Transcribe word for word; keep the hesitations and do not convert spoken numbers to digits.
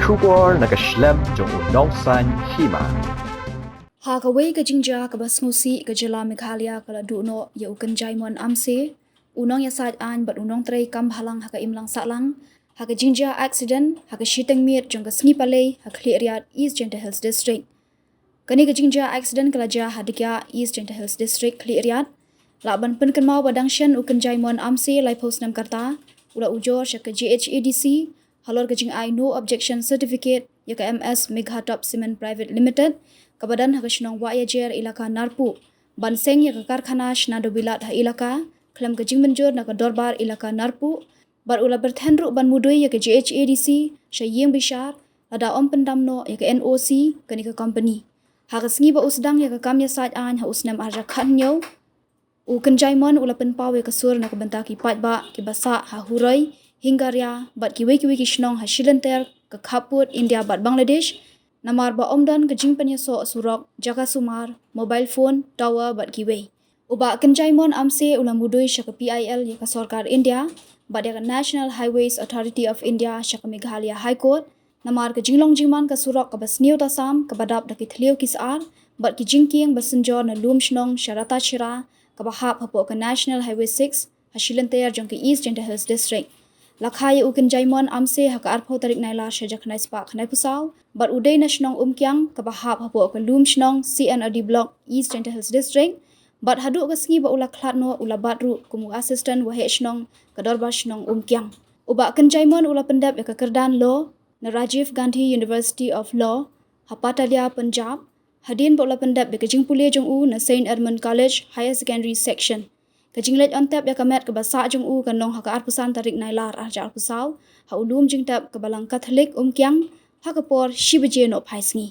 Khubor na ka shlem jong u Nongsaiñ Hima. Ha kawei ka jingjia kaba sngewsih, ka jylla Meghalaya ka la duh noh ïa u Kynjaimon Amse, u nongïasaid aiñ bad u nongtrei kam bhalang ha ka imlang sahlang, ha ka jingjia accident ha ka shiteng miet jong ka sngi Palei ha Khliehriat, East Jaintia Hills District. Kane ka jingjia accident ka la jia ha Dkhiah, East Jaintia Hills District, Khliehriat. Lah ban pynkynmaw ba dang shen u Kynjaimon Amse, laiphew snem ka rta, u la ujor sha ka J H A D C halor ka jingai no objection certificate ïa ka M S Meghatop Cement Private Limited, kaba don ha ka shnong Wahiajer, Elaka Narpuh, ban seng ïa ka karkhana shna dewbilat ha Elaka khlem ka jingmynjur na ka Dorbar Elaka Narpuh, bad u la byrthen ruh ban mudui ïa ka J H A D C sha ïing bishar lada ym pyndam noh ïa ka N O C kane ka company. Ha ka sngi ba u sdang ïa ka kam ïasaid aiñ ha u snem arhajar khathynñiew, u Kynjaimon u la pynpaw ïa ka sur na ka bynta ki paidbah kiba sah ha Huroi, Hingaria bad kiwei kiwei ki shnong ha shilynter ka khappud India bad Bangladesh, namar ba ym don ka jingpynïasoh surok, jaka sumar, mobile phone tower bad kiwei. U Bah Kynjaimon Amse u la mudui sha ka P I L ïa ka sorkar India bad ïa ka National Highways Authority of India sha ka Meghalaya High Court namar ka jinglong jingman ka surok kaba sniew tasam, kaba dap da ki thliew ki sar bad ki jingkieng ba synjor na Lumshnong sha Ratachera, kaba hap hapoh ka National Highway six ha shilynter jong ka East Jaintia Hills District. La kha ïa u Kynjaimon Amse ha ka arphew tarik Nailar sha khatkhyndai spah khyndaiphew saw, bad u dei na shnong Umkiang, kaba hap hapoh ka Lumshnong C and R D Block, East Jaintia Hills District. Bad haduh ka sngi ba u la khlad noh, u la bat ruh kum u assistant waheh shnong ka Dorbar Shnong Umkiang. U Bah Kynjaimon u la pyndep ïa ka kyrdan law na Rajiv Gandhi University of Law ha Patalia, Punjab, hadien ba u la pyndep ïa ka jingpule jong u na Saint Edmund College Higher Secondary Section. Ka jingleit on tep ïa ka met kaba sah jong u kan long ha ka arphew san tarik Nailar arhajar arphew saw ha u lum jingtep ka Balang Katholik Umkiang ha ka por shi baje nohphai sngi.